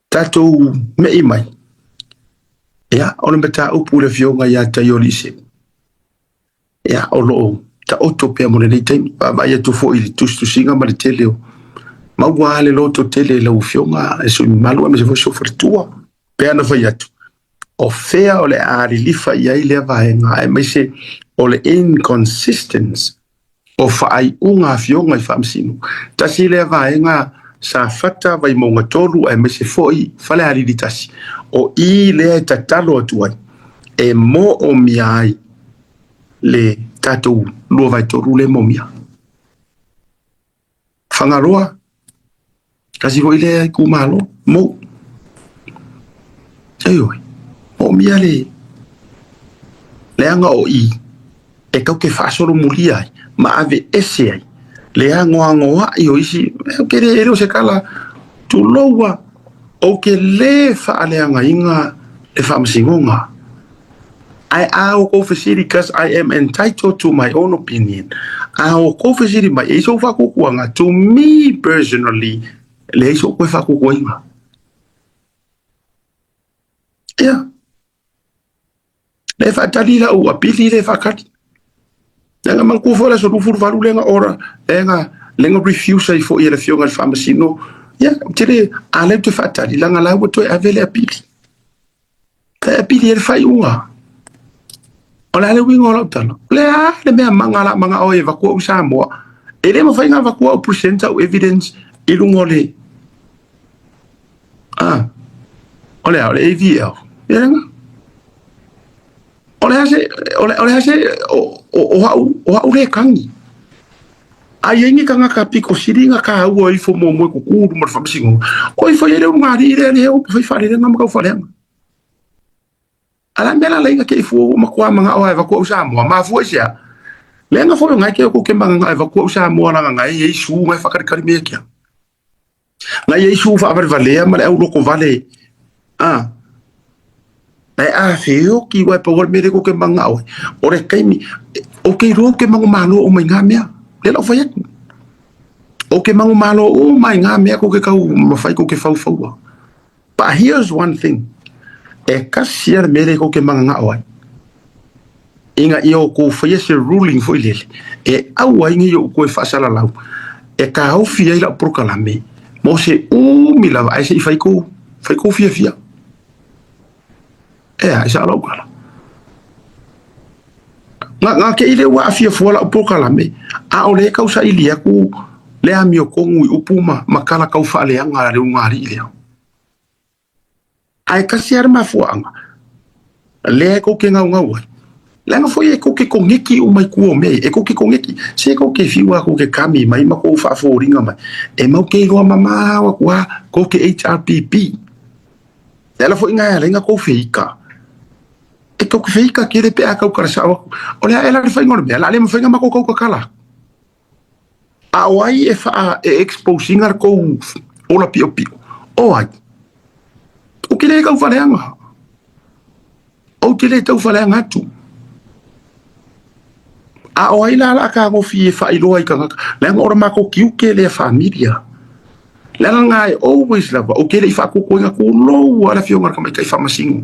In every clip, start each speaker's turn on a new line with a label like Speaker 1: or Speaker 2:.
Speaker 1: Tatou me'i mai, ia, o le mataupu i le Afioga ia Taioli ia, o lo o taoto pea mo lenei taimi. Vaavaai atu foi i le tusitusiga ma le tele o maua lava le loto tele i lau Afioga e sui mamalu aemaise foi si ou faletua. Pei ona fai atu, o fea o le a lilifa i ai lea vaega aemaise o le inconsistence o faaiuga a afioga i Faamasino. Tasi lea vaega Safata, Vaimauga 3 aemaise foi Falealili 1. O i lea e tatalo atu ai e moomia ai le tatou 2/3 lea e moomia. Fagaloa, tasi foi lea itumalo, mou. Ioe, moomia le leaga o i e tau te faasolomulia ai ma ave ese ai le anoanoai o isi, ou te le, e le o se tala, tulou a, ou te le faaleagaina le faamasinoga. Ae a outou fesili, cause I am entitled to my own opinion, a outou fesili mai, e i ai sou faatuatuaga, to me personally, leai sou toe faatuatuaina. Ia, le faatali lau apili le faatali. Leaga manatua foi le aso 28 lea na ora, lea na refuse ai foi e le afioga i le faamasino. Ia, ou te le, a lea ou te faatali, leaga la ua toe ave le apili. E apili ai le faaiuga. O le a le uiga o lau tala? O le a le mea maga la maga o e avatu au i Samoa? E le mafai ona avatu au present au evidence i luga o le a o le a o le AVL. Ia lena. O le a se o le, o le a se o, o, o au o au le kagi. A i ai ni tagata pito sili na taua ifo muamua e tutu i luma o le faamasinoga, o ifo i ai le ulugalii lea lea ua fai faalelega ma tau faaleaga. A o le a mea la laina te i fua ua matua manao lava e avatu au Samoa? Mafua i se a? Leaga foi o ngai ke kou ke manganga e avatu au Samoa leaga ngai e i ai su ngai faakalikali mea kia. Ngai e i ai su faavalevalea ma le au lokovale a. Ae a feoki uae pau o le mea lea kou ke mangao ai. O le taimi, ou te iloa ou te manumalo uma i ngā mea. Lea la ou fai atu. Ou te manumalo uma i ngā mea kou ke tau mafai kou ke faufaua. But here's one thing, e kasi a le mea lea kou ke mangangao ai. Ina ia outou faia se ruling foi lele, e aua ai nei ou toe faasalalau, e taofi ai lau polokalame mo se umi lava ae se i fai kou, fai kou fiafia. Ea, e sao lau tala. Na, na te i lea ua aafia fua lau polokalame, a o lea e tau saili atu le amiotonu i upu ma, ma tala tau faaleaga a le ulugalii lea. Ae tasi lava le mafuaaga, lea e tou te gaugau ai, leaga foi e tou te koneki uma i tua o mea ia, e tou te koneki, se tou te fiu lava tou te kami mai ma tou faafoliga mai, e mau te iloa mamao atu lava tou te HRPP. Le ala foi lena e ala ai ona tou feika, e tou te feika tele pe a tautala sao atu. O le a ea la le faiga o le mea, o le a le mafai ona matou tautatala atu. A o ai e faa e expose ina le tou ola piopio? O ai? Ou te le taufaaleaga. Ou te le taufaaleaga atu. A o ai la la fetagofi e faailoa i tagata? Leaga o le matou tiute lea familia. Leaga na e always lava, ou te le i faatuatuaina tulou lava le afioga i le tamaitai faamasino.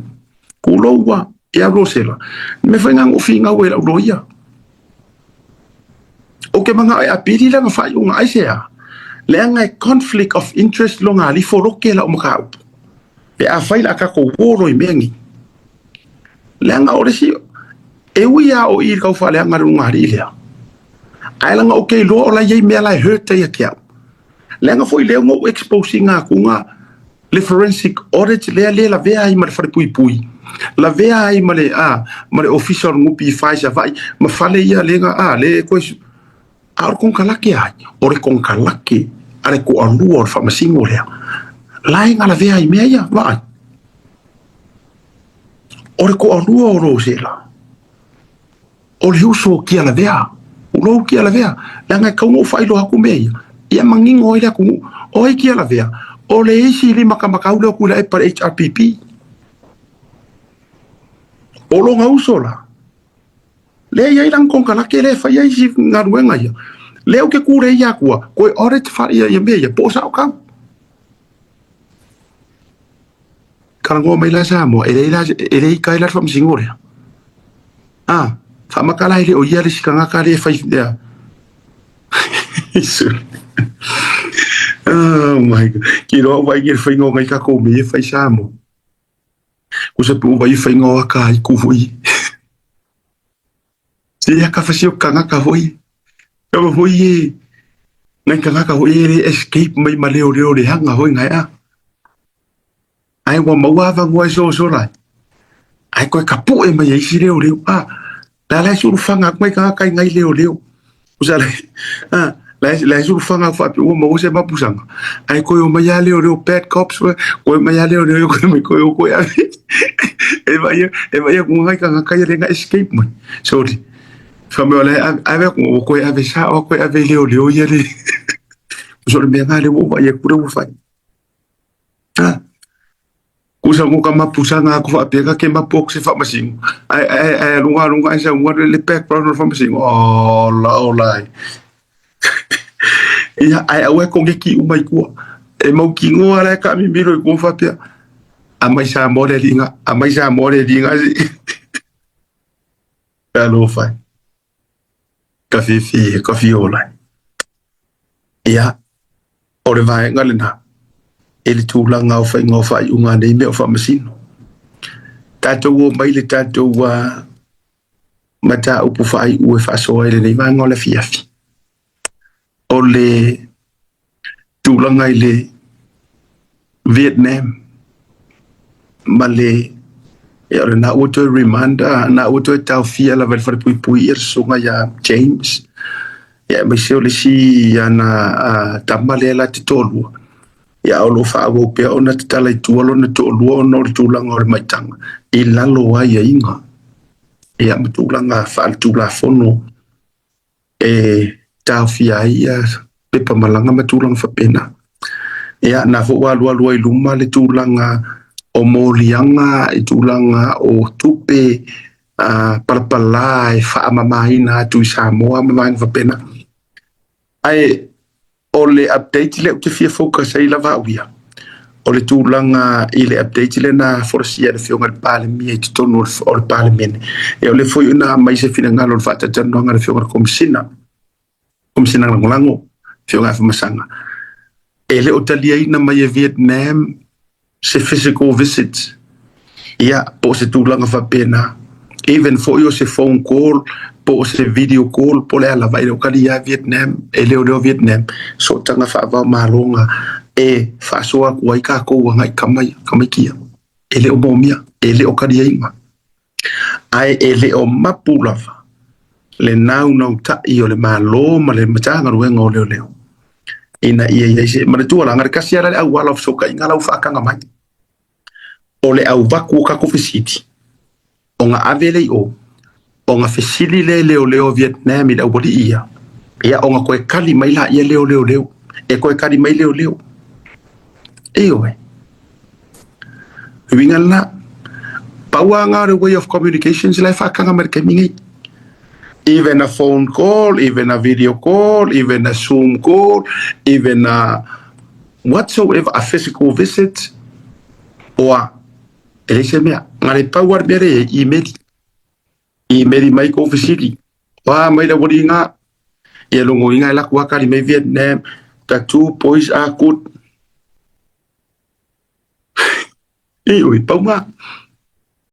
Speaker 1: Tulou lava, ia Rosela. Mea foi na ou finau ai i lau loia. Ou te manao e apili lana faaiuga, aisea? Leaga e conflict of interest lona alifo loke lau mataupu. Pe afai o le a tatou olo i mea nei. Leaga o le isi, e ui lava o i i le taufaaleaga a le ulugalii lea, ae leaga ou te iloa o la e i ai mea la e hurt ai ia te au. Leaga foi lea na ou expose ina atu le forensic audit lea le lavea ai ma le falepuipui, lavea ai ma le a ma le ofisa o le NPF i Savaii ma fale ia le na a le koe a o le konekarate ai o le konekarate a le toalua o le faamasino lea la e na lavea ai mea ia vaai o le toalua o Rosela O le uso o Tialavea, o lou Tialavea, leaga e tatau ona ou faailoa atu mea ia, ia manino ai le atunuu. O ai Tialavea? O le isi limatamatau lea o Tuilaepa i le HRPP. O lona uso la, lea e i ai lana konekarate lea e fai ai isi galuega ia, lea ou te tulei atua, toe audit ia mea ia, po o sao tau. talanoa mai la Samoa, e leai la, e le ika ai la le faamasinoga lea. A, faamata la e le o ia le isi tagata lea e fai lea. Oh my God. Ke iloa au vaai le faiga o nai tatou mea ia e fai Samoa. Kusa pe ua i faiga o aka ai ku foi. Se ia ka fasi o kangaka foi. Ka foi e ngai kangaka foi e le escape mai ma leo leo le hanga foi ngai a. Ai ua maua avanoa e sosola ai. Ai koe kapuʻe mai ai isi leoleo. A, la la e sulufaga atu nai tagata i nai leoleo. Usa le, a, la e, la e sulufaga atu faapea ua maua se mapusaga. Ae toe omai lava leoleo bad cops, toe omai lava leoleo toe omai toe o toe ave. E vaai, e vaai atu nai tagata ia lea na escape mai. Sorry. Fai mai o la e ave, ave atu ua toe ave sao, toe ave i leoleo ia le. Usa o le mea lena lea ua ou vaai atu lea ua fai. A, kusa ko ka mapusaga aku faapea ka ke mapu aku se faamasino. Ae ae ae aluga aluga ae saunoa le le background o le faamasino. Ola ola ai. Ia ae aua e koneki uma i tua. E mautinoa la e taamimilo i tua faapea, aumai Samoa le alii na, aumai Samoa le alii na. Talofa e. Ka fiafia, ka fiola. Ia, o le vaega lena i le tulaga o faiga o faaiuga nei mea o faamasino. Tatou o mai le tatou mataupu faaiu e faasoa ai lenei vaega o le afiafi. O le tulaga i le Vietnam ma le ia o lena ua toe remand na ua toe taofia lava e le falepuipui ia le susuga ia James ia aemaise o le isi ana tama lea la te toalua ia o lo o faaauau pea ona tatala i tua lona toalua ona o le tulaga o le maitaga i lalo o aiaiga ia ma tulaga faaletulafono e taofia ai ia pepa malaga ma tulaga faapena. Ia, na foi ua alualu ai i luma le tulaga o moliaga i tulaga o tupe palapala e faamamaina atu i Samoa ma vaega faapena. Ae o le update lea ou te fia focus ai lava au ia, o le tulaga i le update lea na folasia e le Afioga i le Palemia i totonu o le Palemene. Ia o lea foi na aumai se finagalo o le faatalatalanoaga a le Afioga i le Komesina, Komesina Lagolago, Afioga ia Afamasaga, e le o taliaina mai e Vietnam se physical visit, ia, po o se tulaga faapena, even foi o se phone call, po o se video call, po o le a lava, e le o talia Vietnam, e leoleo Vietnam, sootaga faava-o-Malo e faasoa atu ai tatou agai kama ia, tamaiti ia. E le o moomia, e le o taliaina, ae e le o mapu lava le naunautai o le Malo ma le Matagaluega o Leoleo ina ia i ai se manatua la, na o le tasi lava le auala o fesootaiga la ua faataga mai, o le avatu o tatou fesili, ona ave lea i o, ona fesili lea e leoleo Vietnam i le aualii ia, ia ona toe tali mai laia lea o leoleo, e toe tali mai leoleo. Ioe. Le uiga lena, pau lava lena o le way of communications la e faataga mai i le taimi nei. Even a phone call, even a video call, even a Zoom call, even a whatsoever, a physical visit, oa, e leai se mea. Na o le pau lava le mea lea e i ai, email. Email mai kou fesili, oa mai le aualii ia logoina e latou lava tali mai Vietnam, the two boys are good. Ioe, pau lena.